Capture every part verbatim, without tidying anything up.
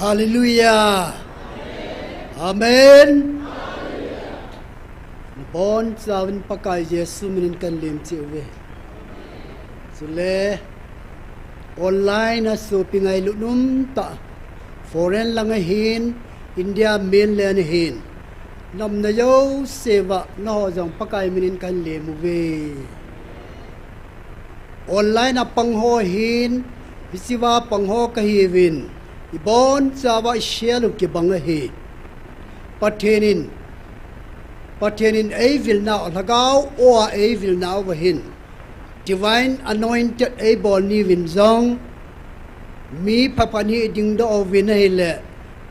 Hallelujah. Amen. Nabonchauvin Pakai Jesu minin kahin lemcheh uve. Chule online a sopi ngailut umtah, foreign lang ahin, India mainland ahin, nam najouse uva nangho jong Pakai minin kahin lem uve. Online a pangho hin, hichea pangho kahiuvin, ibonchauva ishel u kibang ahi. Pathen in, Pathen in eivilnau, Lhagao oa eivilnau vahin, divine anointed eibol niuvin jong, mi phabep hi idingdoh uvin ahile,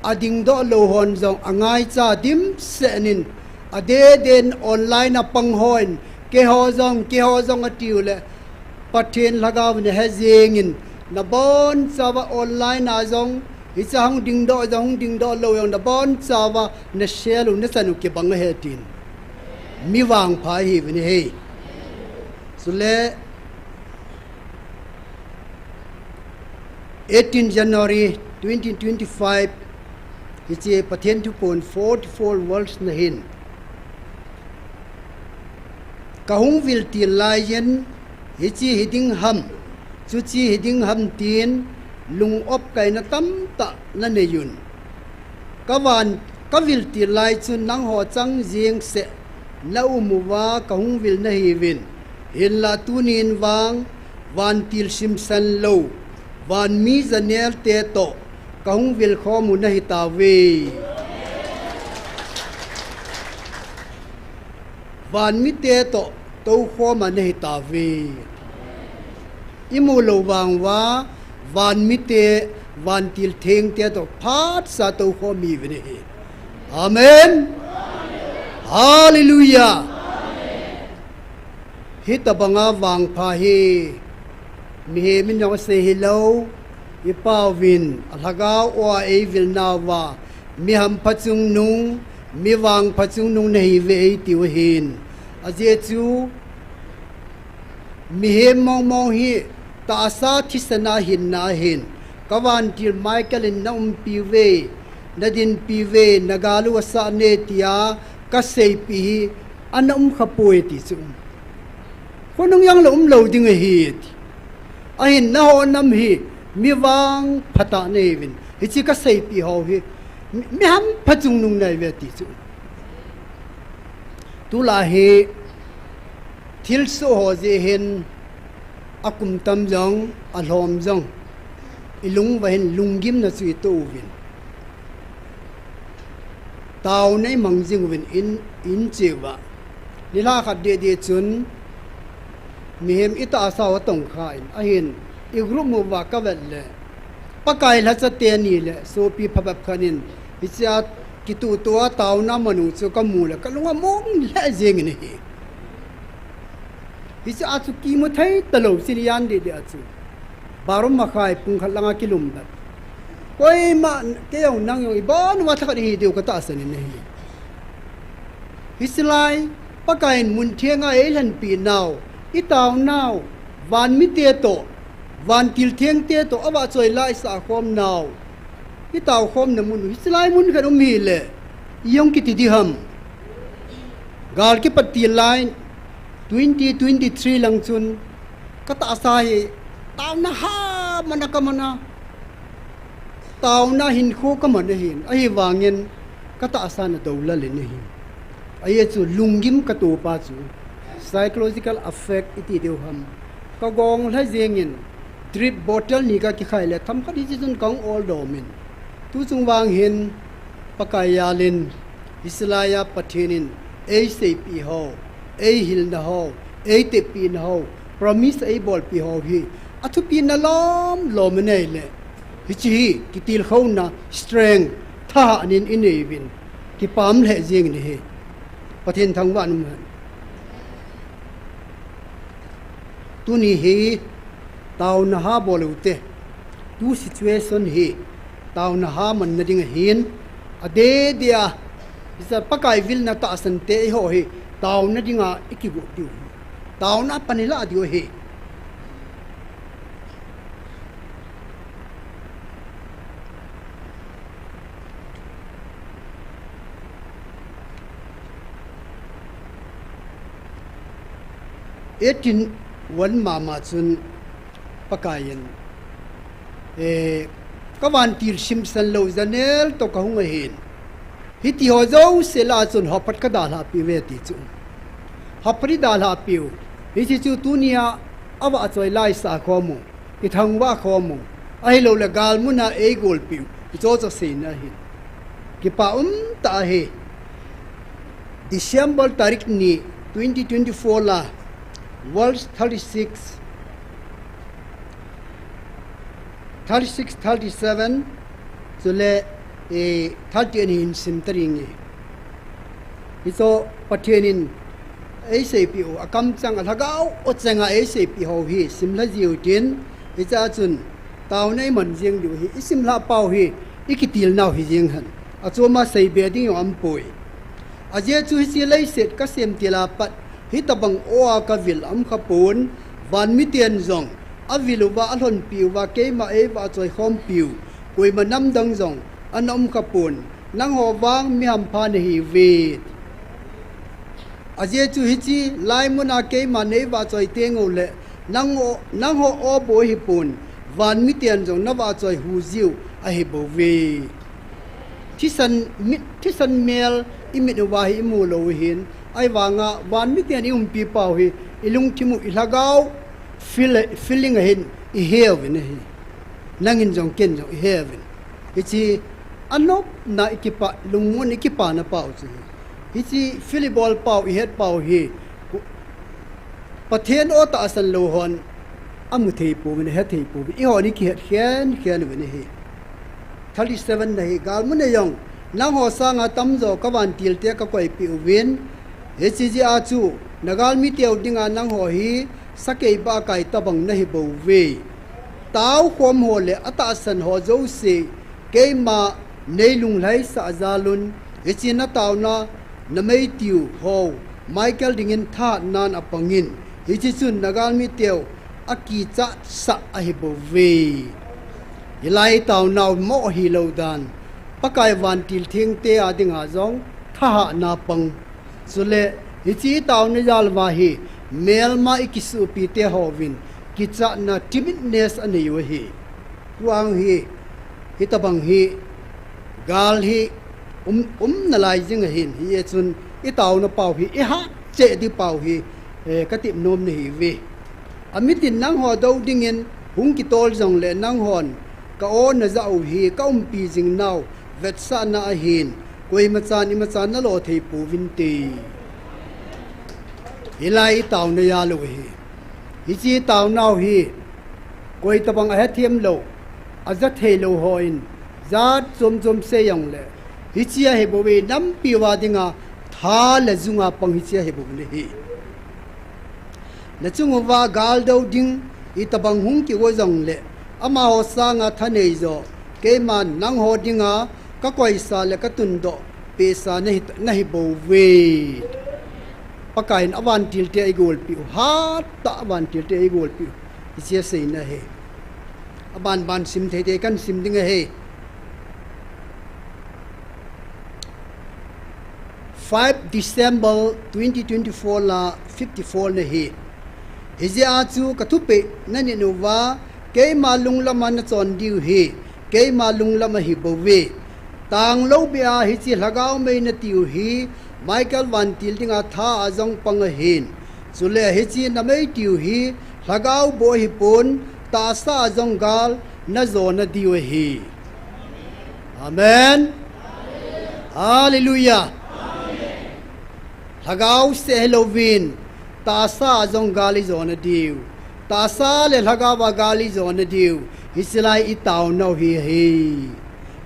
adingdoh lou hon jong angaicha dimset in, adeden online a pangho in, keiho jong, keiho jong atiu le, Pathen Lhagao in ahe jengin, nabonchauva online a jong, hichea hung dingdoh jong, hung dingdoh lou jong, nabonchauva nashel u, nachan u kibang ahi tin, mi vangpha ihiuvin ahi. Chule, eighteen January twenty twenty-five, hiche Pathen thuphon forty-four verse na hin, kahung vil til laiyin, hiche hiding ham, chuche hiding ham tin, lung-op kaina tamtah nanei un. Kavan, kavil til lai chun nangho chang jengseh naum uva kahung vil nahiuvin. Hinlah tunin vang, vantil simsan lou, vanmi janel te toh, kahung vil khom u nahitauve. Vanmite toh toukhom a nahitauve. Imu lou vang uva, vanmite, vantil thengte toh phatsah toukhom ihiuvin ahi. Amen. Hallelujah. Hitobanga vangpha hi mihem in jong asei hilou, iPauvin, aLhagao oa eivilnauva, mi hampha chungnung, mi vangpha chungnung nahiuve eitiu ahin. Ajeh chu, mihem mongmong hi tahsa thisan a hinna ahin, kavantil Michael in naumpiuve, nadinpiuve, nagal u asah ne tia kaseipeh hi ana umkhapoi ti chu. Khonung jong le umlou ding ahi ti. Ahin nangho nam hi mi vangpha tah nahiuvin, hiche kaseipeh ho hi mi, mi hampha chungnung nahiuve ti chu. Tulai hi thilsoh ho jeh hin akum tam jong, alhom jong, ilung uva hin lunggimna chu itoh uvin, taona imang jing uvin, in, in cheh uva. Nilhah khat dehdeh chun, mihem itahsa u atongkha in, ahin, igroup uva kavet le, Pakai lhacha teni le sopi phabep khat in, hichea kituhtuh a taona manu chu kamu le, kalung among lheh jengin ahi. Hichea chu kimu thei talou, chuni jan dehdeh a chu, baro makhai pung khat langa kilum vet. Koima, kei jong nang jong, ibon uva thakhat ihi diu katahsan in ahi. Hiche lai, Pakai in mun thenga eilhenpeh nau, itaonau, vanmite toh, vantil thengte toh, avahchoi la isah khomnau, itaokhomna mun u, hiche lai mun khat um hile, ijong kiti ding ham. Gal kipat til lai, twenty twenty-three lang chun, katahsa hi, taona ha mana kamana. Taona hinkho kaman ahin, ahivangin katahsa nadou lel in ahi. Ajeh chu lunggim katopa chu, psychological effect iti diu ham, kagong lha jengin, drip bottle ni kakikhai le themkhat hiche chun kahung oldom in. Tuchung vang hin, Pakai jal in, hiche laiya Pathen in eiseipeh ho, eihilna ho, eitepehna ho, promise eibolpeh ho hi, athupina lomlom anei le, hiche hi kitilkhouna, strength, thahatnin inei uvin, kipah lheh jengin ahi. Pathen thangvah in umhen. Tuni hi taona ha bol ute. Tu situation hi taona ha manna ding ahin, adehdeh a, hiche Pakai vilna tahsan te eiho hi taona dinga ikigot diu, taona pan ilah diu ahi. eighteen one mama chun Pakaiyin, eh, ka vantil simsan lou janel toh ka hung ahin. Hiti ho jouse lah a chun haophot ka dalhah peh uve ti chu. Haophot i dalhah peh u. Hiti chu tunia avahchoi laisah khom u, i thangvah khom u, ahilouleh galmun a eigolpeh u, hiche chu seina ahi. Kipa umtah ahi. December tarik ni twenty twenty-four la, verse thirty-six, thirty-six, thirty-seven, chule, eh, thirty-eight hin sim taringe. Hichu Pathen in eiseipeh u, akamchang a lhagao chang a eiseipeh u hi simlha jiu hitin, hiche a chun taona iman jing diu hi, isimlhah pau hi ikitilnau hi jing hen. Achom a seibe ding jong aumpoi. Ajeh chu hiche leiset ka semtil a pat, hitobang o a ka vil aum khapon, van miten jong avil uva, alhonpi uva, keima eivahchoi khompiu, koima namdang jong ana um khapon, nangho vang mi hampha nahiuve. Ajeh chu hiche laimun a keima neivahchoi tenguleh, nangho, nangho o bou ahipon, van miten jong navahchoi hu jiu ahibouve. Thisan mit, thisan mel imit uva hi imu lou u ahin, ahivanga van miten iumpi pau hi, ilungthim u, ilhagao feel, feeling ahin iheuvin ahi. Nangin jong ken jong iheuvin. Hiche anopna ikipa, lungmon ikipana pau chu hi. Hiche feel ibol pau, ihet pau hi, Pathen o tahsan lou hon amu thei pouvin, ahe thei pouvin, eihon ikihet khen khen uvin ahi. Thirty-seven na hi, galmun a jong nangho sanga tamjo ka vantilte ka koipeh uvin, hiche jeh a chu na galmiteu dinga nangho hi sakeibahkai tobang nahibouve. Taokhom ho le atahsan ho jouse keima neilunglhaisah jalun, hiche na taona, na meitiu ho Michael dingin thahatnan apangin, hiche chun na galmiteu akichatsah ahibouve. Hilai taonau mo hilou dan, Pakai vantil thengte a dinga jong thahatna pang. Chule hiche taona jal uva hi melma ikisuhpite hovin kichatna, timidness anei u ahi. Tua hi, hitobang hi gal hi um, um nalai jing ahin, hijeh chun itaona pau hi ihat cheh ding pau hi, eh, katep nom nahiuve. Amitin nangho dou dingin hung kitol jongle nanghon ka o najah u hi kaumpi jingnau vetsahna ahin, koimachan imacha nalo thei pouvinte. Hilai itaona jal u ahi. Hiche taonau hi koitobang ahethem lou, ajathei lou hon jat chom chom sei jongle, hiche ahibouve, nampi uva dinga tha le junga pang hiche ahibouve ahi. Nachung uva gal dou ding itobang hung kigo jongle, amaho sanga thaneijo keiman nangho dinga kakoisa le katundoh pehsa nahi, nahibouve. Pakaiyin avantilte eigolpeh u, hattah avantilte eigolpeh u, hiche aseina ahi. Aban ban sim theite kahin sim ding ahi. Five December twenty twenty-four la fifty-four na hi. Hijeh a chu kathupeh nanit uva, keima lunglama nachon diu hi keima lunglam ahibouve. Tanglou beh a hiche lhagao mei natiu hi Michael vantil dinga tha a jong pang ahin. Chule hiche na meitiu hi lhagao bou ahipon, tahsa a jong gal najona diu ahi. Amen. Hallelujah. Lhagao seh hilouvin, tahsa a jong gal ijona diu. Tahsa le lhagao a gal ijona diu. Hiche lai itaonau hi ahi.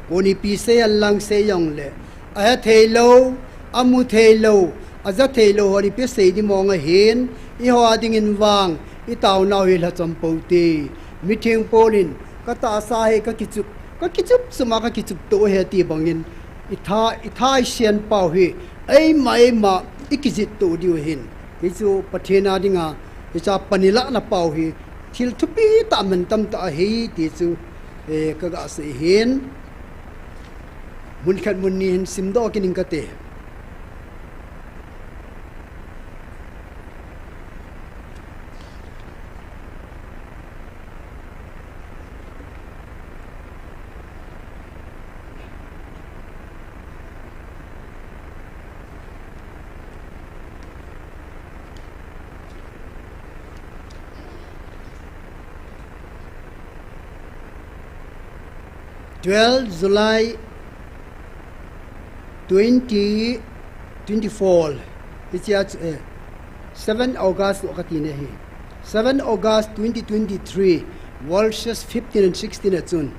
Konipi sei henlang sei jongle, ahetheilou, amutheilou, ajatheilou hon ipi asei ding mong ahin, eiho a dingin vang itaonau hi lhachom poute. Mitheng pon in, katahsa hi kakichup, kakichup chuma kakichup to ahi ti bangin, itha, itha isen pau hi eima eima ikijih to diu ahin. Hichu Pathen a dinga hiche panilahna pau hi thil thupi tah, mantam tah ahi ti chu, eh, kagasei ahin. Mun khat mun ni hin simdoh kit ing kate. Twelve July twenty twenty-four. Hichia chu, eh, seven August lo kati ne hi. Seven August twenty twenty-three, verses fifteen and sixteen a chun,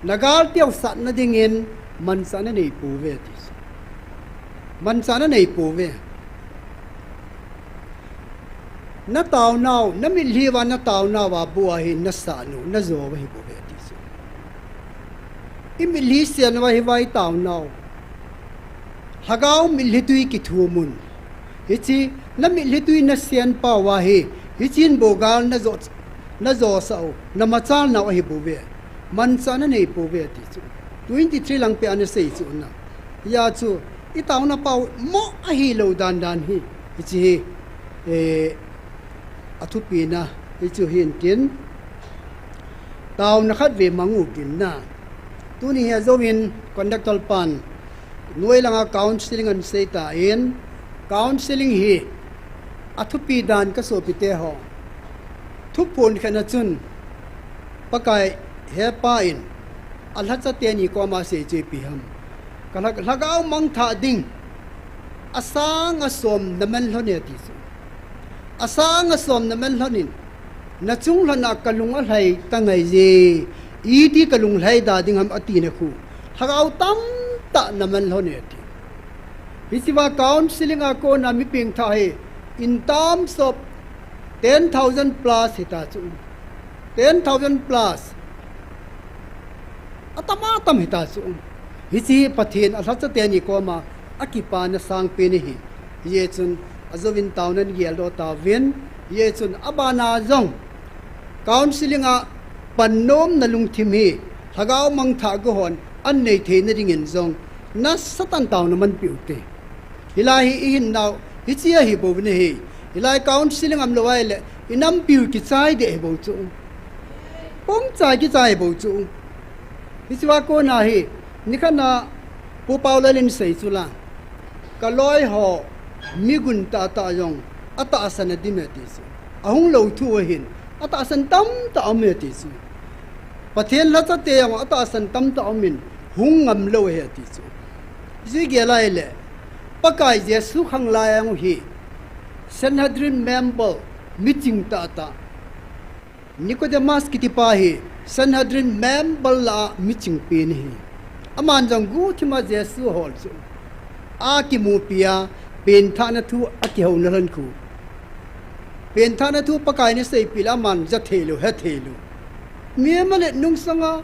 na gal teu satna dingin manchahna nei pouve ti. Manchahna nei pouve. Na taonau, na mitlhi uva na taonau a bu ahi na sah u, na jo u ahi bouve ti chu. I mitlhi sen uva hi vai taonau. Lhagao mitlhi tui kithumun. Hichi, na mitlhi tui na sen pau ahi. Hichin bou gal na jo, na jo sah u, na machal nau ahi bouve. Manchahna nei pouve ti chu. Twenty-three lang peh a na sei chu na. Hia chu, i taona pau mo ahi lou dan dan hi. Hichi hi, eh, a thupina, hichu hin tin. Taona khat ve mang u tin na. Tuni hi a jouvin conductor pan. Noi langa counseling an sei ta in. Counseling hi a thupi dan ka sopite ho. Thuphon khat na chun. Pakai hepa in. A lhacha teni koma sei chu ipi ham. Ka lha-, lhagao mangthah ding. A sang a som na man lhon e ti chu. A sang a som na man lhon in. Na chung lhon a ka lung a lhai ta ngai je. Iti ka lung lhai da ding ham ati na khu. Lhagao tamtah na man lhon e ti. Hichi va counseling a kona mi pengthah hi. In terms of ten thousand plus hita chu. Ten thousand plus. Atam atam hita chu. Hichi Pathen a lhacha teni koma a kipana sangpen ahi. Hijeh chun a jouvin taona in geldoh tauvin. Hijeh chun a bana jong counseling a pan nom na lungthim hi lhagao mangthah go hon an nei theina dingin jong nasatah in taona manpeh u te. Hilai hi i hin nau, hichi ahi bou ne hi. Hilai counseling um lou ahile, i nampiu kichai deh hi bou chu. Pung chai kichai bou chu. Hichi va kona hi, nikhat na Pu Paulal in sei chu la. Ka loi ho, mi gun tahtah jong, atahsan a dim e ti chu. Ahung lou thu ahin, atahsan tamtah um e ti chu. Pathen lhacha te jong, atahsan tamtah um in, hung ngam lou ahi ti chu. Hichi gel ahile, Pakai Jesu khang lai a hi Sanhedrin member miching tahtah. Nicodemus kiti pa hi Sanhedrin member lah a miching pen ahi. Aman jong guhthima Jesu ahol chu. Akimupi a, penthahna thu akihouna lhon khu. Penthahna thu Pakai in aseipeh le aman ja thei lou, he thei lou. Mi ama le nungsang a,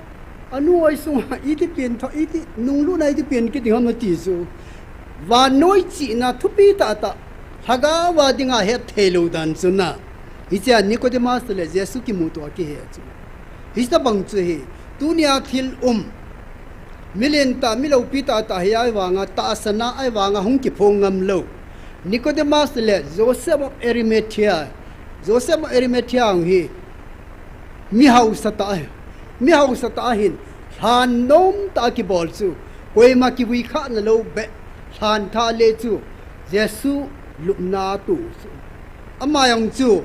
anu oi sunga, iti pen tho, iti nunglutna iti pen kiti ham ati chu. Vannoi chihna thupi tahtah, lhagao a dinga het thei lou dan chu na. Hichea Nicodemus le Jesu kimuto a kihe chu. Hitabang chu hi, tunia thil um. Milen tah, mi loupi tahtah hi ahivanga, tahsan a ahivanga hung kiphong ngam lou. Nicodemus le Joseph of Arimathea. Joseph of Arimathea hi, mi hausa tah, mi hausa tah ahin, lhan nom tah a kibol chu, koima kivui khahna lou beh, lhan thah le chu, Jesu lupna a tu chu. Ama jong chu,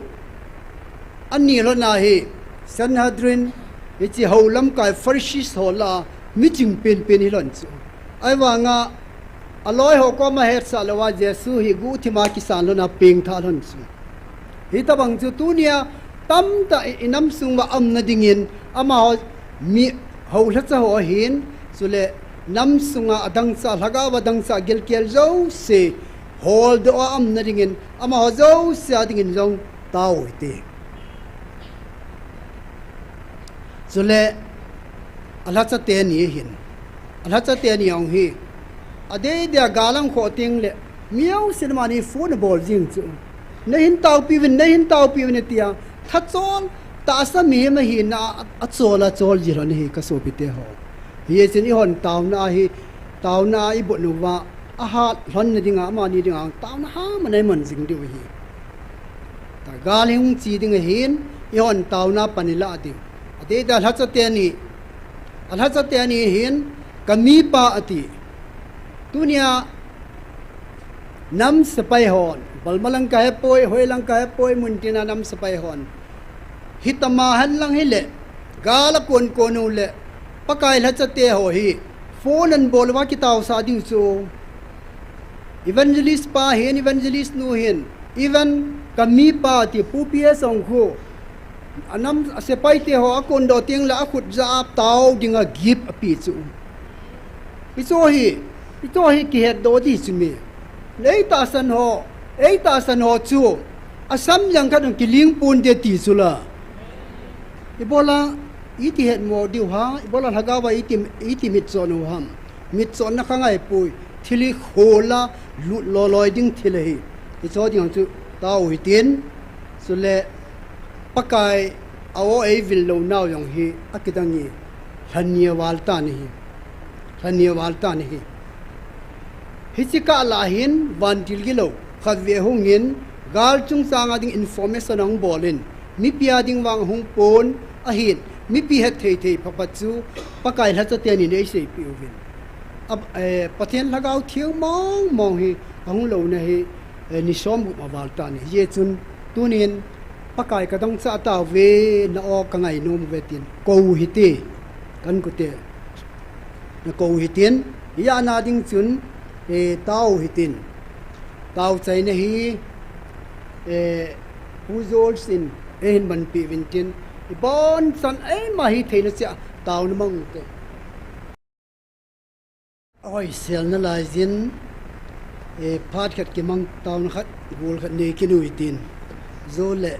ani lhon a hi, Sanhedrin, hichi hou lamkai Pharisees ho lah a, miching penpen hi lhon chu. Ahivanga, aloi ho koma hetsah lou a Jesu hi guhthima kisan lhon a pengthah lhon chu. Hitabang chu tunia tamtah i, i nam sung uva umna dingin amaho mi hou lhacha ho ahin, chule nam sunga adangchah, lhagao a dangchah gilkel jouse holdoh a umna dingin amaho jouse a dingin jong tao hite. Chule, alhacha teni hin. Alhacha teni jong hi. Adei dia galang kho teng le. Miau sin mani phone bol jing chu. Nahin taopi uvin, nahin taopi uvin tia. Thachol, tahsa mihem ahina a, achol, achol ji lhon hi ka sopite ho. Hijeh chun eihon taona hi, taona a ibol uva, ahat lhon na dinga, amani dinga, taona ham a neiman jing diu ahi. Ta gal hung chi ding ahin, eihon taona pan ilah diu. Adei dia lhacha teni, alhacha teni hin, ka mipa ati. Tunia, nam sepai hon, Balmalang kahepoi, hoilang kahepoi, muntina nam sepai hon. Hitama henlang hile, gal a kon kon u le, Pakai lhacha te ho hi phone an bol uva kitaosah diu chu. Evangelist pa hin, evangelist nu hin, even ka mipa ti Pu P S Ongkhu, anam, asepai te ho akondoh teng le akhut ja a tao dinga gift ape chu. Hicho hi, hicho hi kihetdoh di chu mi. Eitahsan ho, eitahsan ho chu asam jang khat hung kiling ponte ti chu la. Ibola iti hetmo diu ham, ibola lhagao va iti, iti mitchon u ham. Mitchonna kha ngai poi, thil hi khola lut loloi ding thil ahi. Hicho ding chu tao hitin, chule Pakai a o ei vil lou nau jong hi akidang e, lhani a val tan ahi. Lhani a val tan ahi. Hichi kah lah hin vantil gilou khatvei hungin, gal chungchang a ding information ahung bol in, mipi a ding vang ahung pon ahin, mipi het thei thei phapat chu Pakai lhacha tenin eiseipeh uvin. A, eh, Pathen Lhagao Theng mong mong hi ahung louna hi, eh, ni som gup a val tan ahi. Hijeh chun tunin Pakai ka dongchah tauve, na o ka ngainom uve tin kou hite, kan kute. Na kou hitin, hia na ding chun, eh, tao hitin. Tao chaina hi, eh, Pu Joel sin, eh, hin banpi uvin tin, ibonchan eima hitheina cheh a taona mang ute. Oi, selna laijin, eh, phat khat kimang taona khat, gol khat nei kit u hitin. Jou le,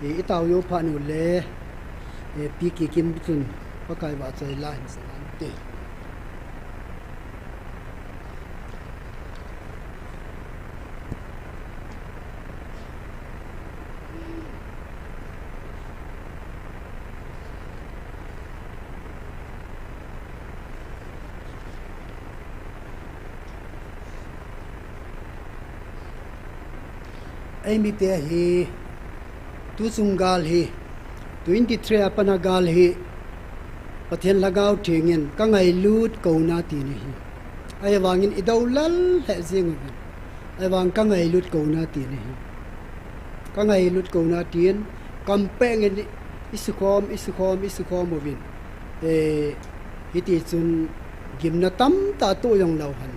eh, i tao jou phat u le, eh, Pi Kikim chun Pakai vahchoi la hin sa nante. Eimite hi, tuchung gal hi, twenty three a pat a gal hi, Pathen Lhagao Thengin ka ngailut kouna tina ahi. Ahivangin i dou lel lheh jeng uvin. Ahivang ka ngailut kouna tina ahi. Ka ngailut kouna tin, kam pengin i sukhom, i sukhom, i sukhom uvin. Eh, hiti chun gimna tamtah toh jong lou hen.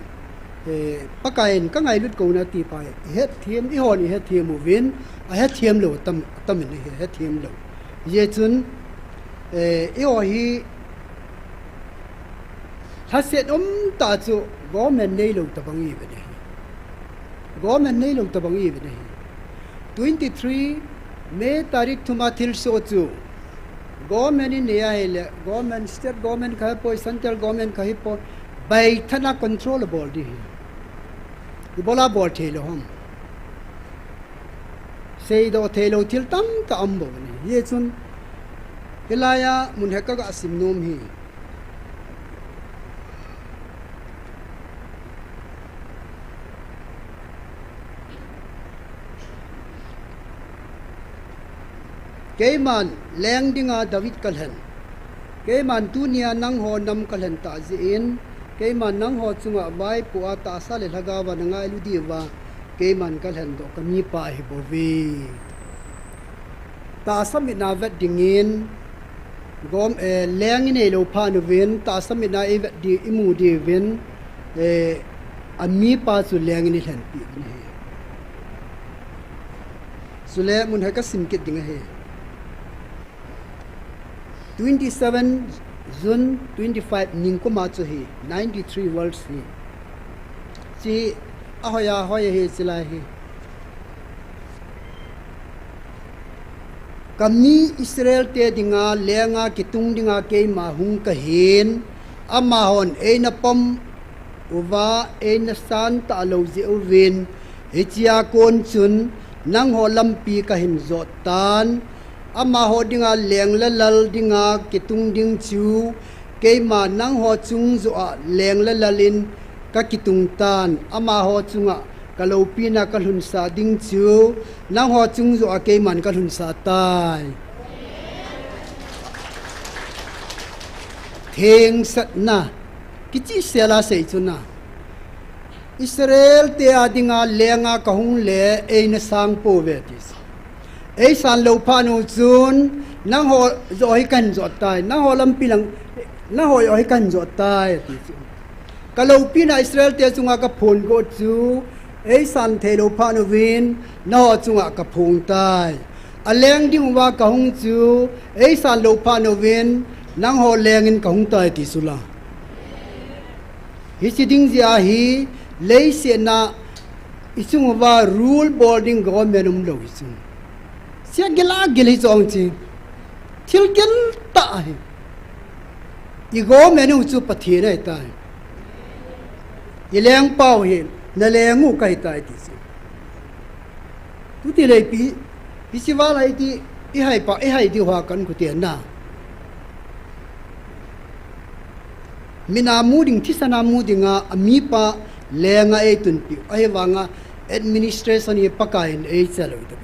Eh, Pakai in ka ngailut kouna ti pa hi, i hetthem, eihon i hetthem uvin, ahetthem lou atam, atam in ahi, hetthem lou. Hijeh chun, eh, eiho hi, lhaset umtah chu government neilou tabang ive ahi. Government neilou tabang ive ahi. Twenty three May tarik thum a thilsoh chu government in nei ahile, government, state government kha hipoi, central government kha hipoi, baitha na control abol di ahi. Ibola bol thei lou ham. Seidoh thei lou thil tamtah um bou ahi. Hijeh chun, hilai a mun hi ka ga sim nom hi. Keiman leng dinga David ka lhen. Keiman tunia nangho nam ka lhen tah jeh in, keiman nangho chunga vaipoh a tahsa le lhagao va na ngailu diuva, keiman ka lhendoh ka mipa ahi bouve. Tahsa mitna vet dingin, gom, eh, leng i neilou phat uvin, tahsa mitna i vet di, i mu diuvin, eh, a mipa chu leng in i lhenpeh uvin ahi. Chule mun hi ka sim kit ding ahi. Twenty seven June twenty five ningkum a chu hi, ninety three words hi. Chi ahoi ahoi ahi, chilai hi. Ka mi Israel te dinga lenga kitung dinga keima hung kahin, amahon eina pom uva, eina santah lou jeh uvin, hichea kon chun nangho lampi kahin jot tan, amaho dinga leng le lal dinga kitung ding chu, keima nangho chung joh a leng le lal in ka kitung tan, amaho chunga ka loupina ka lhunsah ding chu, nangho chung joh a keiman ka lhunsah tai. Thengsahna, kichehsel a sei chu na. Israel te a dinga lenga ka hung le eina sang pouve ti. Ei san lou phat u chun, nangho joh hi kahin jot tai, nangho lampi lang, Nahoi o hi kahin jot tai, ati chu. Ka loupina Israel te chunga kaphon go chu, eisan theilou phat uvin, naho chunga kaphong tai. Aleng ding uva kahung chu, eisan lou phat uvin, nangho lengin kahung tai ti chu la. Hiche ding jeh a hi, leiset a, ichung uva rule bol ding government umlou hi chu. Sia gel a gel hi chu ong chi. Thil gel tah ahi. I government u chu Pathen ahitai. I lengpa u hi, naleng u kahitai ti chu. Tuti le ipi, ipi val ahi ti, ihai pa, ihai diu ham kan kute na. Min a mu ding, thisan a mu ding a, amipa lenga eitunpi u. Ahivanga administration hi Pakaiyin eichelou ta.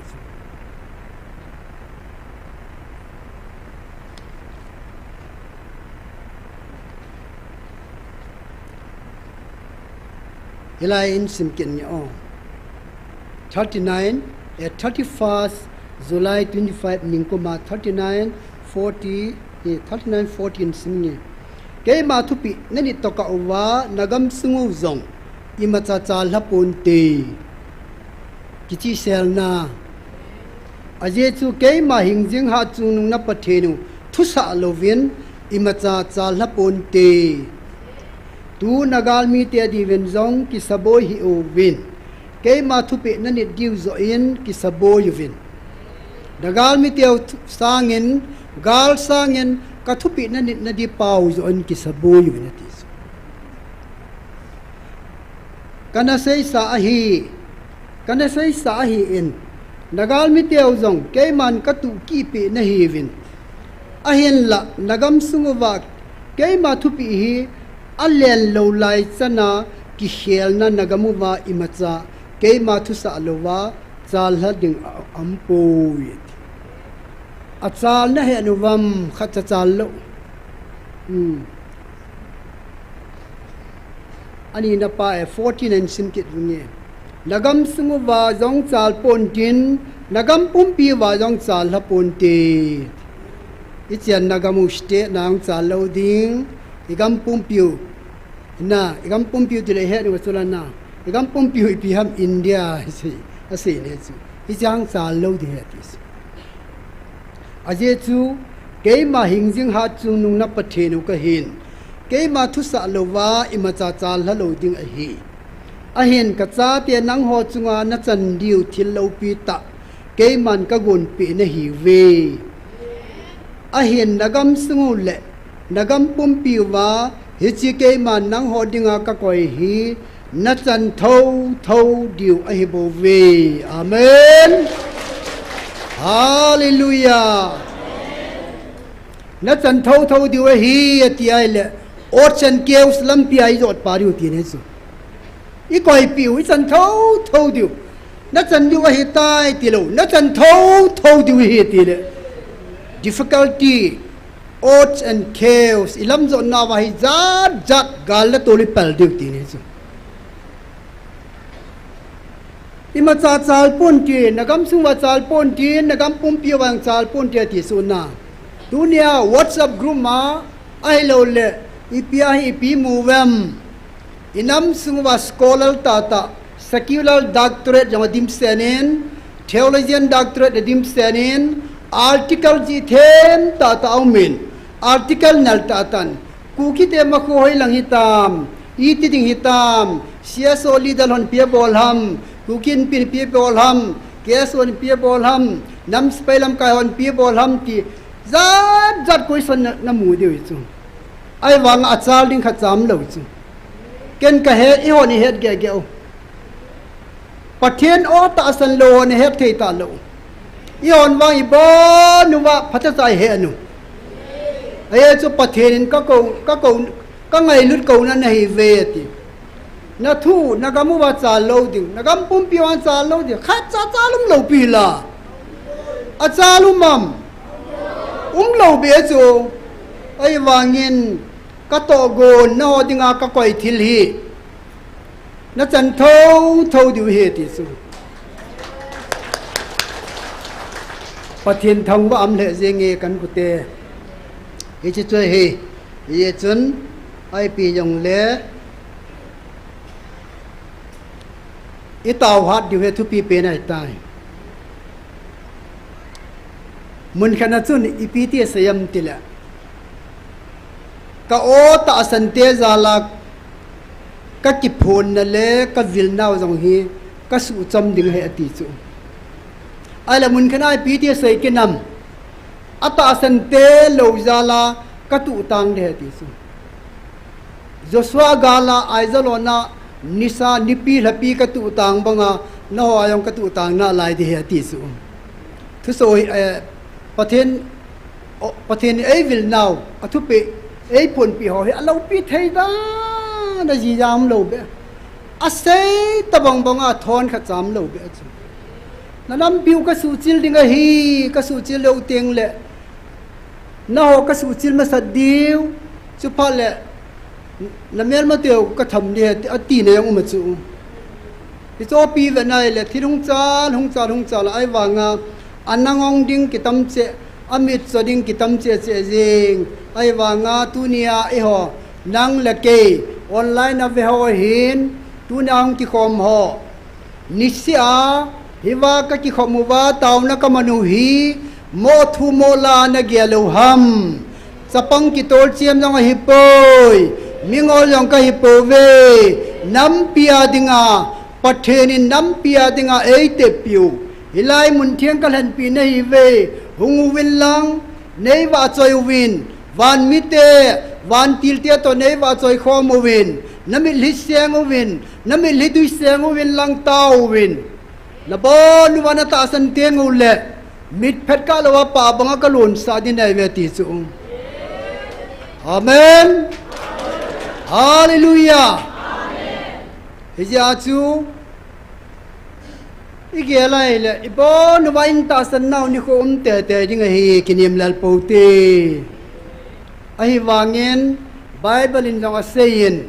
Hilai in sim kit nge o. Thirty-nine, eh, thirty-first July twenty-five ningkuma thirty-nine forty, eh, thirty-nine fourteen sim nge. Keima thupeh nanit tokah uva, nagamsung u jong imacha chal lha ponte. Kichihselna. Ajeh chu keima hingjing hatchungnung na Pathen u thusah louvin imacha chal lha ponte. Tu nagalmite diuvin jong kisaboi hih uvin. Keima thupeh nanit diu joh in kisaboi uvin. Nagalmite u thu-, sangin, gal sangin, kathupeh nanit nadiu pau joh in kisaboi uvin ati. Kana seisa ahi, kana seisa ahin, nagalmite u jong keiman katuh kipeh nahiuvin. Ahinlah, nagamsung uva keima thupeh hi alen lou lai chana kikhelna nagam uva imacha keima thusah louva chal lha ding a, aumpoi. Achal nahet uvam, khatcha chal lou. Hmm. Anina pa e, fourteen in sim kit nge. Nagamsung uva jong chal ponte, nagam pumpi uva jong chal lha ponte. Ichan nagam u state na jong chal lou ding, igam pumpi u. Na, igam pumpi u tile het u chu la na. Igam pumpi u ipi ham India, asei, asei le chu. Ichan chal lou ding ahi ti chu. Ajeh chu, keima hingjing hatchungnung na Pathen u kahin. Keima thusah louva imacha chal lha lou ding ahi. Ahin kachate nangho chunga nachan diu thil loupi tah. Keiman kagonpeh nahiuve. Ahin nagamsung u le nagam pumpi uva, hiche keiman nangho dinga kakoi hi, nachan thotho diu ahibouve. Amen. Hallelujah. Nachan thotho diu ahi, ati ahile, ocean caves lampi a ijot pa diu ti ahi chu. Ikoipeh u, ichan thotho diu. Nachan diu ahitai tilou, nachan thotho diu ahi tile. Difficulty, odds and chaos, ilamjot nauva hi jat jat gal le tol ipal diu ti ahi chu. Imacha chal ponte, nagamsung uva chal ponte, nagam pumpi uva chal ponte ti chu na. Tunia WhatsApp group ma, ahilouleh, ipi ahi ipi mu uvem. Inamsung uva scholar tahtah, secular doctorate jong adimsenin, theologian doctorate adimsenin, article jih them tahtah aumin, article nal tahtah in, Kukite makhu hoilang hitam, iti ding hitam, C S O leader hon ipi abol ham, Kuki Inpi ipi abol ham, K S O ipi abol ham, nam sepai lamkai hon ipi abol ham ti, jat jat question na, namu diu chu. Ahivanga achal ding khatcha umlou chu. Ken kahet, eihon ihet gehgeh u. Pathen o tahsan lou hon ihet thei talou. Eihon vang ibon uva phatecha ihe u. Ajeh chu Pathen in kakou, kakou, kangailut kouna nahiuve ati. Nathu, nagam uva chal lou ding, nagam pumpi uva chal lou ding, khatcha chal umlou pi la. Achal um am? Umlou be chu. Ahivangin, katohgon, naho dinga kakoi thil hi. Nachan thotho diu ahi ti chu. Pathen thangvah um lheh jenge kan kute. Hiche chu ahi. Hijeh chun, ipi jongle, itao hat diu hi thupi pen ahitai. Mun khat a chun ipi ti asei em tile, ka aw tahsan te jal a ka kiphonna le ka vilnau jong hi ka suhchom ding ahi ati chu. Ahile mun khat a ipi ti asei kit em, atahsan te lou jal a ka tuhtang ding ahi ati chu. Joshua gal a Ai Jalon a nisa, nipi, lhapi ka tuhtang banga, nangho a jong ka tuhtang nalai ding ahi ati chu. Thuso hi, eh, Pathen, o, Pathen in eivilnau, athupeh, eiphonpeh ho hi aloupi thei dan a jijam lou beh. Asei tabang banga thon khat cham lou beh chu. Na lampiu ka suhchil ding ahi, ka suhchil lou tengle, nangho ka suhchil masat diu, chuphat le, na melmateu ka tham ding ahi, ati na jong um a chu. Hiche chu ipi vet nai le, thil hung chal, hung chal, hung chal, ahivanga, anang ong ding kitam cheh, amit cho ding kitam cheh cheh jing. Ahivanga, tunia eiho, nang le kei, online a ve ho hin, tunia hung kikhom ho. Niseh a, hiva ka kikhom uva, taona ka man u hi, moh thu moh la na gel lou ham. Chapang kitol chem jong ahipoi, mingol jong ka hipouve, nampi a dinga, Pathen in nampi a dinga eiteppiu. Hilai mun theng ka lhenpi nahiuve, hung uvin lang, neivahchoi uvin, van mite, vantil te toh neivahchoi khom uvin, na mitlhi seng uvin, na mitlhi tui seng uvin lang tao uvin. Na bon uva na tahsan teng uleh, mitphet kah louva pah banga ka lonsah ding nahiuve ti chu. Amen. Hallelujah. Hijeh a chu, igel a ahile, ibon uva itahsan nau nikho um teitei ding ahi, kinem lel pou te. Ahivangin, Bible in jong aseiyin,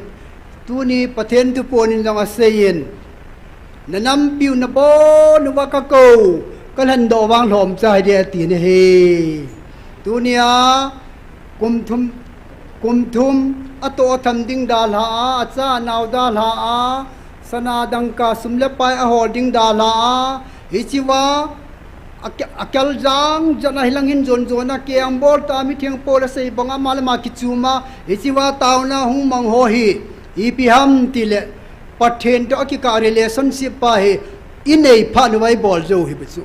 tuni Pathen thuphon in jong aseiyin, na nampiu na bon uva ka kou, ka lhendoh vang lhomcha hiding ati nahi. Tunia, kum thum, kum thum, atoh atham ding dalha a, acha anao dalha a, sana dangka sum le pai ahol ding dalha a, hichea, a, akal jang jana hilang hin jon jona keng bol ta, mitheng pol asei banga ama le ama kichuma, hichea taona hung mang ho hi, ipi ham tile, Pathen toh akikah relationship pa hi, inei phat uva ibol jou hi bu chu.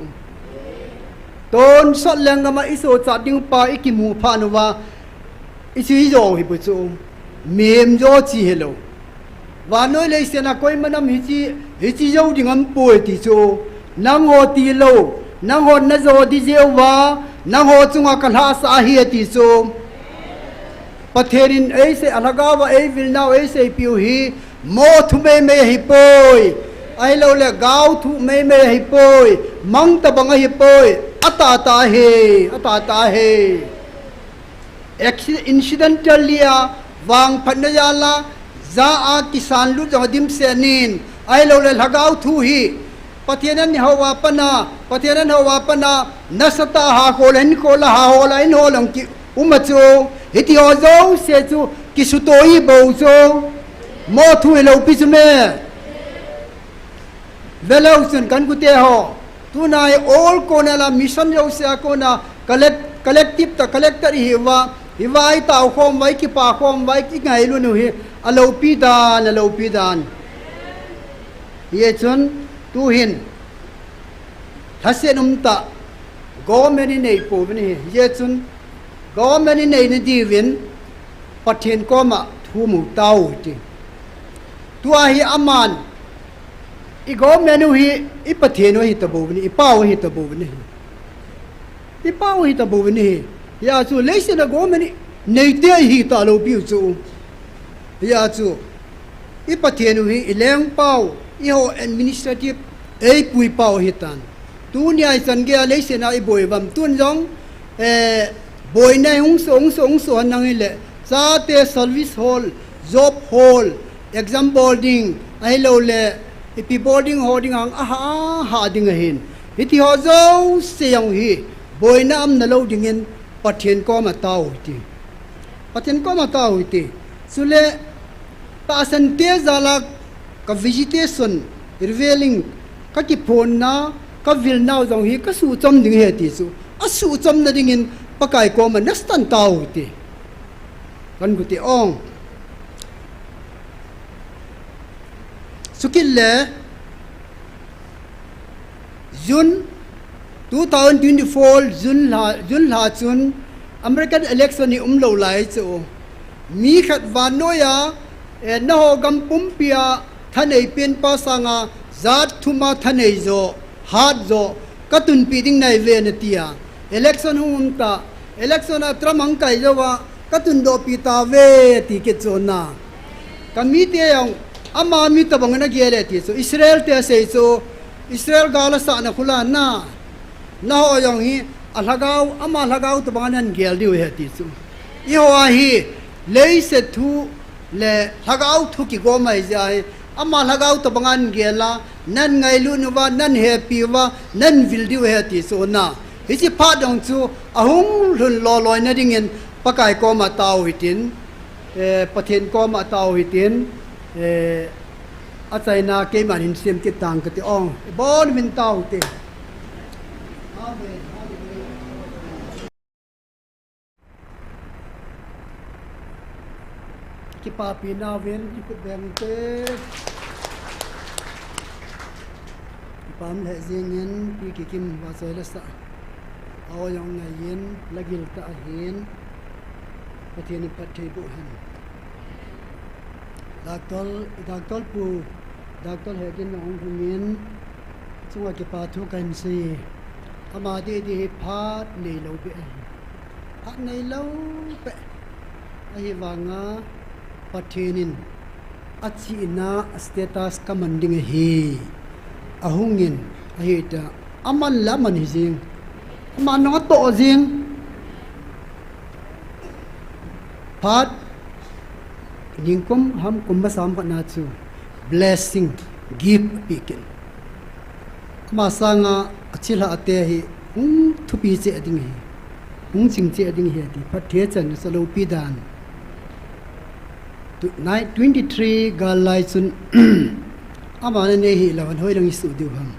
Tonsot lenggam a isochat ding pa ikimu phat uva, ichi jou hi bu chu. Mihem jo chi hilou. Vannoi leiset a koima nam hichi, hichi jou ding aum poi ti chu. Nangho tilou, nangho najo ding jeh uva, nangho chunga kalhahsah ahi ati chu. Pathen in eisei, alhagao va eivilnau eiseipiu hi, moh thu meimei ahipoi. Ahilouleh gao thu meimei ahipoi. Mang tabang ahipoi. Atahtah ahi, atahtah ahi. Acci-, accidentally a, vangphatna jal a, ja a kisan lut jong adimset in, ahilouleh lhagao thu hi, Pathen in eihou a pat a, Pathen in eihou a pat a, nasatah a hakhol, hinkho la hakhol, hinkho lang kium a chu, hiti ho jouse chu, kisuto i bou chu, moh thu hilou pi chu me. Veleu chun kan gute ho. Tunai all kona la mission jouse a kona collect-, collective ta collector ihiuva. Hiva itao khom uva, ikipa khom uva, ikingailu u hi. Aloupi dan, aloupi dan. Hijeh chun tuhin. Lhasen umtah. Government inei pouvin ahi. Hijeh chun government inei nadiuvin Pathen koma thum u tao u hiti. Tua hi aman i government u hi i Pathen u ahi tabouvin ahi, i pau ahi tabouvin ahi. I pau ahi tabouvin ahi. Hijeh chun leiset a government i neite ahi talou piu chu. Hijeh chun i Pathen u hi i lengpau, eiho administrative, eipui pau ahitan. Tunia ichan geiya leiset a iboi uvam tun jong, eh, boina hung so, hung so, hung so henlang hile, chate service hol, job hol, exam bol ding, ahilouleh, ipi bol ding ho ding hang, aha, aha ding ahin. Hiti ho jouse jong hi, boina umna lou dingin, Pathen koma tao u hiti. Pathen koma tao hite. Chule, tahsan te jal a ka visitation, revealing, ka kiphonna, ka vilnau jong hi ka suhchom ding ahi ti chu. A suhchomna dingin Pakai koma nasatah in tao hite. Kan guti ong. Chukit le, June two thousand twenty-four, June lha, June lha chun American election hi umlou lai chu. Mi khat vannoiya, eh, nangho gam pumpia thanei penpa sanga jat thuma thanei jo, hat jo, ka tunpi ding nahi ve nati a. Election hung um ta, election a Trump ahung kai jouva, ka tundohpi tauve, ti kit chu na. Ka mite jong, ama mi tobang in agel e ti chu. Israel te asei chu, Israel gal asahna khu la na. Nangho jong hi, a lhagao, ama lhagao tobang in nagel diu ahi ti chu. Eiho a hi, leiset thu le lhagao thu kigom ahi jeh a hi, ama lhagao tobang in nagel a, nangailut uva, nanghepi uva, nangvil diu ahi ti chu na. Hiche phat jong chu, ahung lhun loi loina dingin, Pakai koma tao hitin, eh, Pathen koma tao hitin, eh, achaina keiman hin sem kit tang kati ong. Ibon uvin tao hite. Amen. Kipapi nauvin, kikhut beng te. Kipah lheh jengin, Pi Kikim vachoi le sah. Aw jong ngaiyin, lhagil tah ahin, Pathen in phatthei boh hen. Doctor, Doctor Pu, Doctor Hegin jong hung in, chunga kipa thu kahin sei. Ama didi hi phat neilou beh ahi. Phat neilou beh. Ahivanga Pathen in achihna status kaman ding ahi. Ahungin, ahita, aman le aman hi jing. Aman nung atoh jing. Phat, ningkum ham kum masang phat na chu blessing, gift api kit. Ama sanga achilhah te hi hung thupi cheh ding ahi. Hung ching cheh ding ahi ti. Phatthei chan sa loupi dan. Tu, nine, twenty-three gal lai chun, aman anei hilou, hoilang isuh diu ham.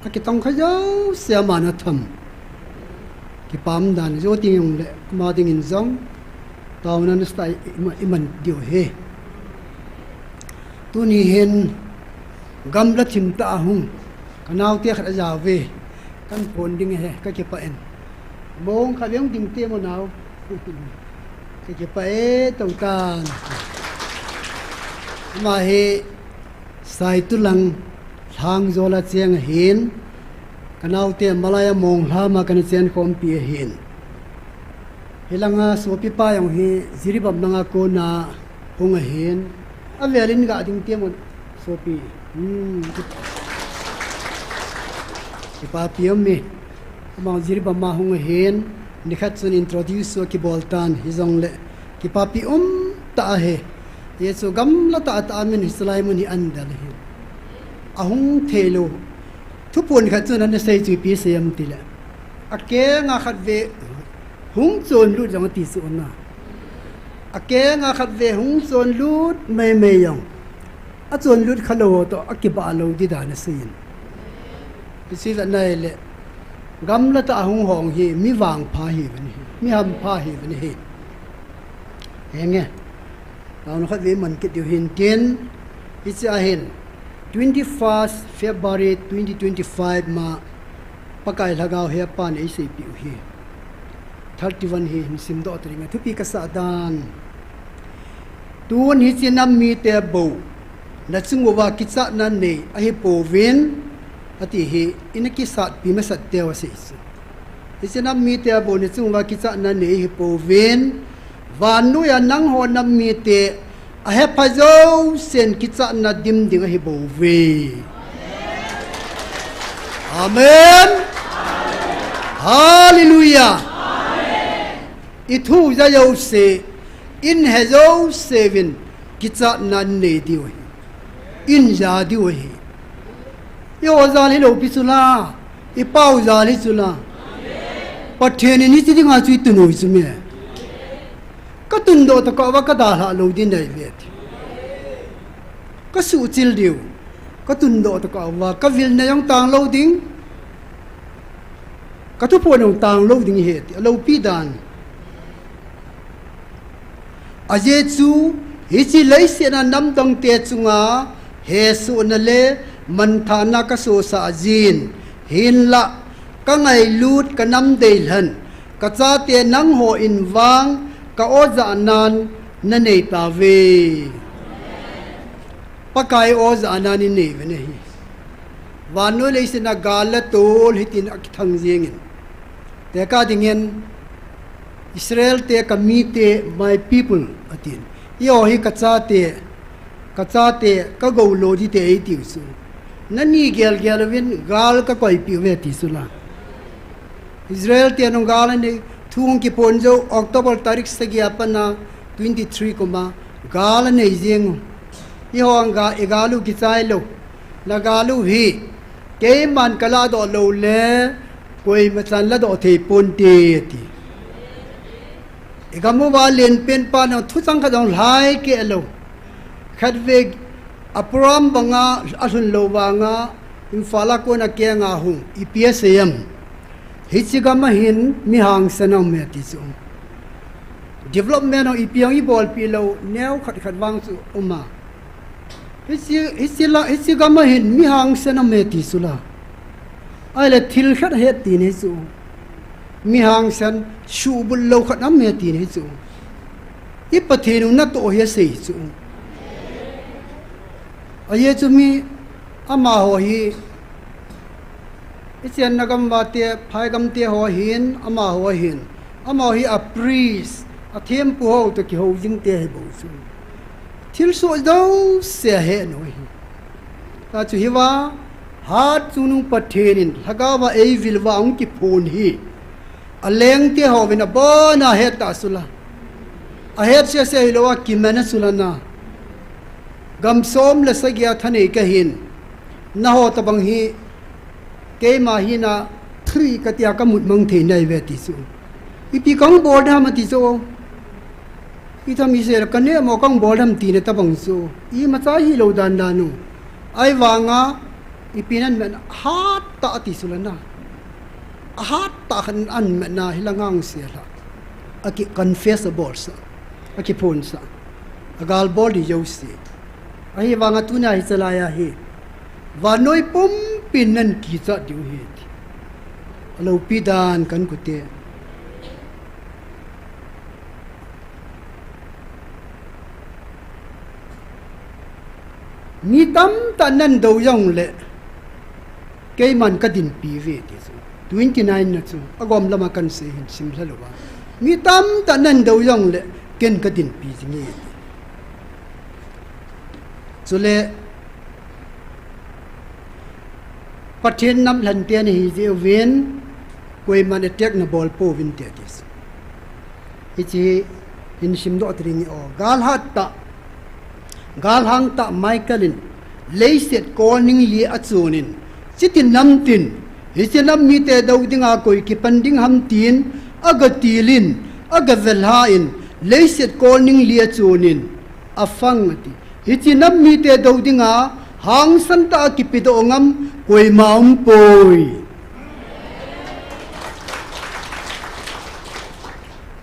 Akitong kha jouse aman atham. Kipah dan, jou teng jongle, ama dingin jong, taona nasatah in iman, iman diu ahi. Tuni hin, gamla thim tah a hung, ka naote khat ajao ve, kahin phon ding ahi, kakipah in. Mong khat veng ding te mo nao. Kakipah e, tou tan. Ama hi, Saitulang Lhangjol a cheng ahin, ka naote Malaya Monglham a kana chenkhompi ahin. Hilanga sopipa jong hi Jiribam langa kona hung ahin. Avelin ga ding te mo sopi. Hmm. Kipapi um e. Ama Jiribam a hung ahin, nikhat chun introduce chu akibol tan, hijongle kipapi um tah ahi. Hichu gamla tah tah a min hi chulai mun hi ahin del ahi. Ahung theilou. Thuphon khat chun ana sei chu ipi sei em tile. Akenga khat ve hung chonlut jong ati chu na. Akenga khat ve hung chonlut maimai jong. Achonlut khalou ho toh, akibah lou ding dan asei in. Hiche jat nai le, gamla tah a hung hong hi, mi vangpha hiuvin ahi, mi hampha hiuvin ahi. Henge, taona khat ve iman kit diu hintin, hiche ahin, twenty-first February twenty twenty-five ma, Pakai Lhagao hi apan eiseipeh u hi. Thirty-one hi hin simdoh ta ding a thupi kasah dan. Tun hiche nam mite bou, nachung uva kichatna nei ahipouvin, ati hi, ina kisatpi masat teu asei chu. Hiche nam mite bou, nachung uva kichatna nei ahipouvin, vannoiya nangho nam mite, ahepha jousen kichatna dim ding ahibouve. Amen. Hallelujah. Ithu ja jouse, inhe jouseuvin kichatna innei diu ahi. Inja diu ahi. Iho jal hilou pi chula, ipau jal hi chula. Pathen in hiche dinga chu itun u hi chu me. Ka tundoh tokah uva ka dalhah lou ding ahi ve ti. Ka suhchil diu. Ka tundoh tokah uva ka vilna jong tang lou ding. Ka thuphon jong tang lou ding ahi ti. A loupi dan. Ajeh chu, hiche leiset a namdangte chunga hesohna le manthahna ka sosah jin, hinlah ka ngailut ka nam deilhen, ka chate nangho in vang ka aw jahnan na nei tauve. Pakai aw jahnan i nei uve ahi. Vannoi leiset a gal le tol hitin akithang jengin. Tekah dingin Israel te ka mite, my people, atin. Eiho hi ka chate, ka chate, ka gou lou dite eitiu chu. Nani gelgel uvin gal ka koipeh uve ti chu la. Israel te nung gal anei, thu hung kiphon jou, October tarik sagi a pat a twenty three kum a gal anei jeng u. Eiho ang ga, i gal u kichai lou. Na gal u hi, keiman ka ladoh lou le, koima chan ladoh thei ponte, ati. I gam uva lenpen pa nung thuchang khat jong lhai keh lou. Khatvei a program banga alhun lou vanga, Imphal a kona kenga hung, ipi asei em. Hiche gam a hin mi hangsan aum e ti chu. Development ho ipi hung ibolpeh lou, neo khat khat vang chu um a. Hiche, hiche la, hiche gam a hin mi hangsan aum e ti chu la. Ahile thil khat ahet ti ahi chu. Mi hangsan suhbul lou khat aum e ti ahi chu. I Pathen u natoh hi asei chu. Ajeh chu mi amaho hi, i chenna gam uva te, phai gam te ho hin, amaho hin. Amaho hi a priest, a thempu ho toh kihou jing te ahi bou chu. Thilsoh jouse ahet u ahi. Tua chu hiva, hat chungnung Pathen in, lhagao va eivil uva hung kiphon hi. A lengte hovin abona ahet ta chu la. Ahet sese hilou a kiman a chu la na. Gam som le sagi a thanei kahin. Naho tabang hi, keima hina three katia kamut mang thei nai ve ti chu. Ipi kahung bol dam ati chu. Itham isel ka nemo kahung bol dam tina tabang chu. Imacha hilou dan dan u. Ahivanga, ipi nan man hat ta ati chu la na. Ahat tah khat in aman a hi la ngang se la. Aki confess abol sa. Aki phon sa. Agal bol di jouse. Ahivanga tuna hichelai a hi. Vannoi pumpin nan kichat diu ahi. Aloupi dan kan kute. Mi tamtah nan dou jongle, keiman ka dinpi uve ti chu. Twenty nine na chu, agom lama kan sei hin sim lha louva. Mi tamtah nan dou jongle, ken ka dinpi jing e ti. Chule, Pathen nam lhante nahi jeh uvin, koiman attack nabol pouvin ti ati chu. Hiche hin simdoh ta ding ahi o. Gal hat tah, gal hang tah Michael in leiset kol ning li achonin, chiti nam tin, hiche nam mite dou dinga koi kipan ding ham tin, aga tilin, aga velha in, leiset kol ning li achonin, afang ati. Hiche nam mite dou dinga, hangsan tah a kipedoh ngam, koima umpoi.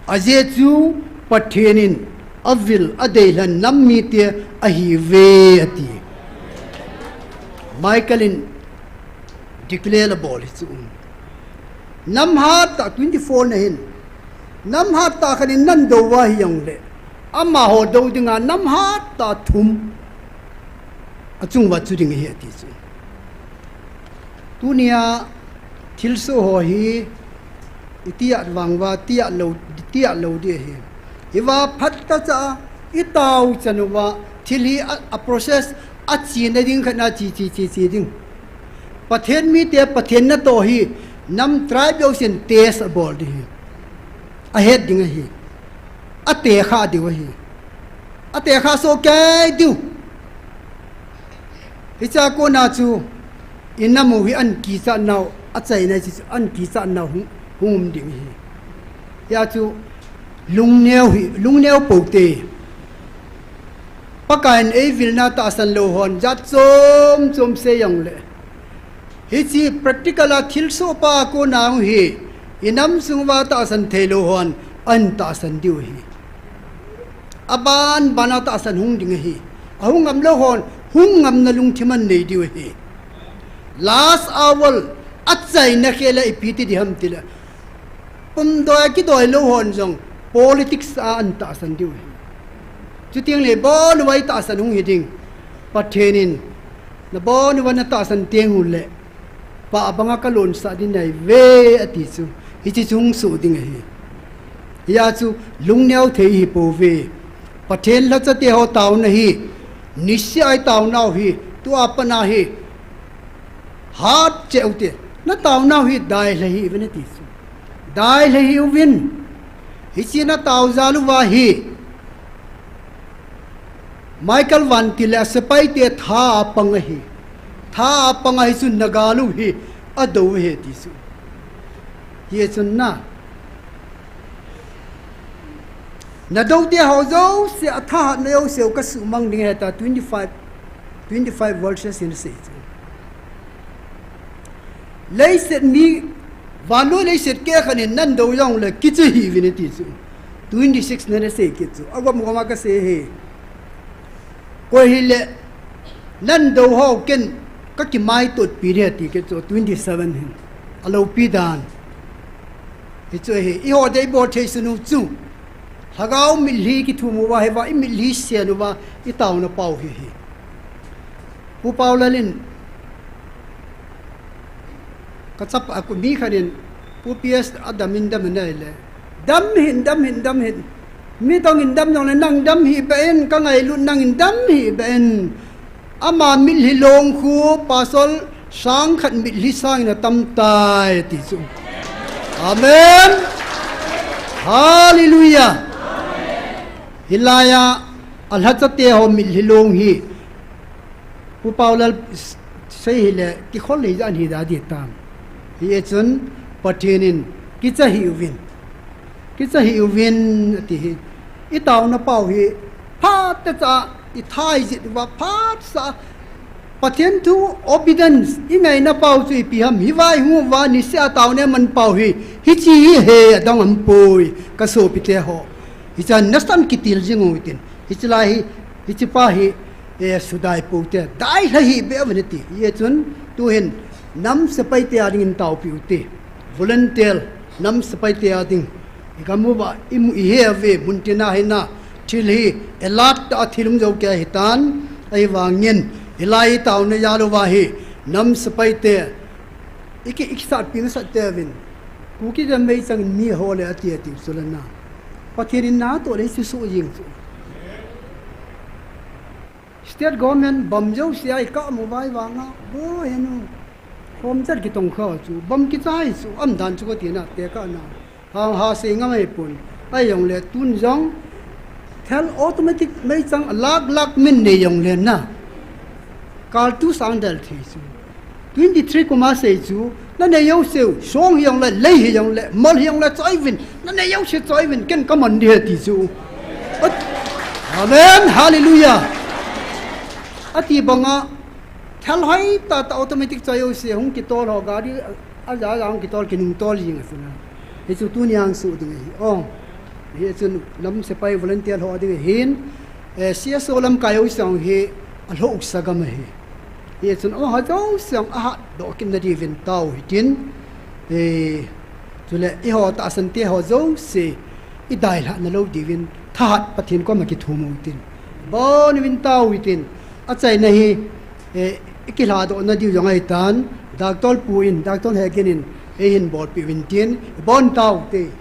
Ajeh chu Pathen in avil adeilhen nam mite ahiuve ati. Michael in declare abol hi chu. Nam hat tah twenty four na hin. Nam hat tah khat in nan dou uva hijongle. Amaho dou dinga nam hat tah thum. Achung uva chu ding ahi ati chu. Tunia thilsoh ho hi, iti at vang uva, tia lou, tia lou di ahi. Hiva phat ta cha, itao chan uva, thil hi a, a process, achena ding khat na chi, chi, chi, chi ding. Pathen mite, Pathen natoh hi, nam tribe jousen test abol di ahi. Ahet ding ahi. Atekha diu ahi. Atekha soh kei diu. Hichea kona chu, inam u hi an kichat nau, achaina chu an kichat nau hung, hung um ding ahi. Hia chu, Lungneo hi, lungneo poute. Pakaiyin eivilna tahsan lou hon jat chom chom sei jongle, hiche practical a thilsoh pa a kona hi, inam sunguva tahsan thei lou hon ahin tahsan diu ahi. Aban bana tahsan hung ding ahi. Ahung ngam lou hon hung ngamna lungthim ahin nei diu ahi. Last hour, achaina khel a ipi ti ding ham tile, pumdoi a kidoi lou hon jong politics a ahin tahsan diu ahi. Chuteng le bonuva itahsan hung hi ding. Pathen in, nabon uva natahsan teng uleh, pah banga kalonsah ding nahiuve ati chu, hiche chu hung soh ding ahi. Hia chu lungneo thei ihi pouve. Pathen lhachate ho taona hi, niseh a itaonau hi, tua pat a hi, hat cheh ute, nataonau hi dailha hih uvin ati chu. Dailha hih uvin. Hiche natao jal uva hi, Michael Van ti le asepaite tha apang ahi. Tha apang ahi chun nagal u hi adou ahi ti chu. Hichun na, nadoute ho jouse, athahatna jouse u kasuhmang ding ahi ta, twenty-five, twenty-five verses in asei chu. Leiset mi, vannoi leiset kehkhat in nadou jongle kicha hih uvin ati chu. Twenty-six na nasei kit chu. Agom gom a kasei ahi. Koi hile, nadou ho ken kakimaitotpi ding ati kit chu. Twenty-seven hin. Aloupi dan. Hichu ahi, eiho deibol thei sunu chu, lhagao mitlhi kithum uva, hiva imitlhi sen uva, itaona pau hi ahi. Pu Paulal in, kachapa, aku mi khat in, Pu P S adam in dam in ahile, dam hih in, dam hih in, dam hih in. Mi dang in dam jongle nang dam hih beh in, kangailut nang in dam hih beh in. Ama mitlhi long khu pasal sang khat mitlhi sangin atam tai ati chu. Amen. Hallelujah. Hilai a, alhachate ho mitlhi long hi, Pu Paulal sei hile, kikhol lei jan hi da di tam. Hichun, Pathen in, kicha hih uvin. Kicha hih uvin, ati hi. Itaona pau hi, phat techa, ithai jit uva, phat sa, Pathen thu obedience, ingaina pau chu ipi ham, hiva ihung uva, niseh a taona man pau hi, hiche hi he, adang aum poi, kasopite ho. Hichan nasan kitil jing u hitin. Hiche lai hi, hiche pa hi, eh, sudai poute, dailha hih beh uvin ati. Hichun, tuhin, nam sepaite a dingin taopi ute. Volunteer, nam sepaite a ding. Igam uva, imu ihe uve, muntina hina, thil hi, alert a thil um jou kei hitan, ahivangin, hilai itaona jal uva hi, nam sepaite, iki, ikisatpi masat teuvin. Kuki jam meichang mi ho le ati ati chu lana. Pathen in natoh le susu jing chu. State government bom jouse a ikah mu vai vanga, bo henu. Khom chat kitong kha chu, bom kichai chu, aum dan chu kati na, tekah na. Hang ha sei ngam ahipon. Ahijongle tun jong, thal automatic meichang lakh lakh min nei jongle na, kal tu sang del thei chu. Twenty-three kum a sei chu, nanei jouseu, song hijongle, lei hijongle, mol hijongle, choi uvin, nanei jouse choi uvin, ken kaman ding ahi ti chu. At-, Amen, hallelujah. Ati banga, thal hoi tah tah automatic choi jouse, hung kitol ho, gari, aja aja hung kitol, kinung tol jing ahi na. Hichu tuni a hung soh ding ahi. Oh. Hichun nam sepai volunteer ho ding ahin, eh, C S O lamkai ho sang hi alhoh sa gam ahi. Hichun amaho jouse a hatdoh kit na diuvin tao hitin, eh, chule eiho tahsan te ho jouse idailhah na lou diuvin thahat Pathen koma kithum u hitin. Bon uvin tao hitin. Achaina hi, eh, ikilhadoh na diu jong ahitan, Doctor Pu in, Doctor Hegin in, eihin bolpeh uvin tin, bon tao te.